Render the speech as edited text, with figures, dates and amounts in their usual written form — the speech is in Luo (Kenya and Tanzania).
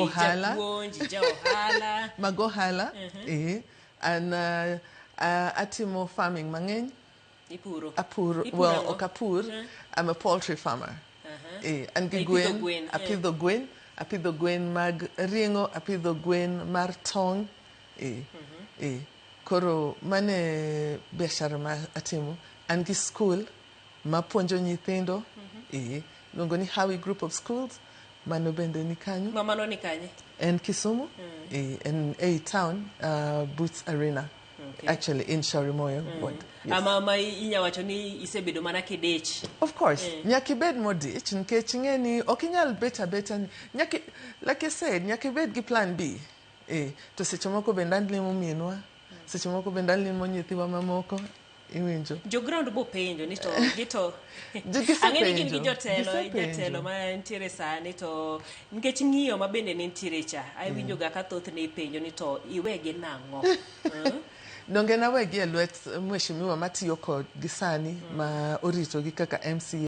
ohala. Ijapuonj, ija ohala. Mag ohala. Eh, an atimo farming mang'eny. Ipuro. Apuro. Ipuro Well, ang'o? ok apur. I'm a poultry farmer. Eh, an gi Ipidho gwen. gwen, eh. Apidho gwen. Apidho gwen mag ring'o, apidho gwen mar tong'. Eh, eh. Koro mano e biashara ma atimo. An gi school mapuonjo nyithindo. Eh, iluongo ni Hawi Group of Schools. Mano bende ni kanyo. Ma mano ni kanye? En Kisumu. Eh, en ei town, Boots Arena. Okay. Actually in Shaurimoyo ward. Yes. Ama ma inya wacho ni isebedo mana kidich. Of course, nyaka ibed modich nikech ing'e ni ok inyal bet abeta ni nyaka, like I said, nyaka ibed gi plan B. Eh, to seche moko bende alimo minwa, seche moko bende alimo nyithiwa mamoko, iwinjo. Jo ground bo penjo ni to gito Gisepenjo, ang'e ni gin gi jotelo gisepenjo. Jatelo ma nitiere sani to nikech ng'iyo ma bende ne nitiere cha awinjo ga ka thothne ipenjo ni to iwegi nang'o? Donge nawegi e lwet mheshimiwa matiyo kodgi sani ma oritogi kaka MCA.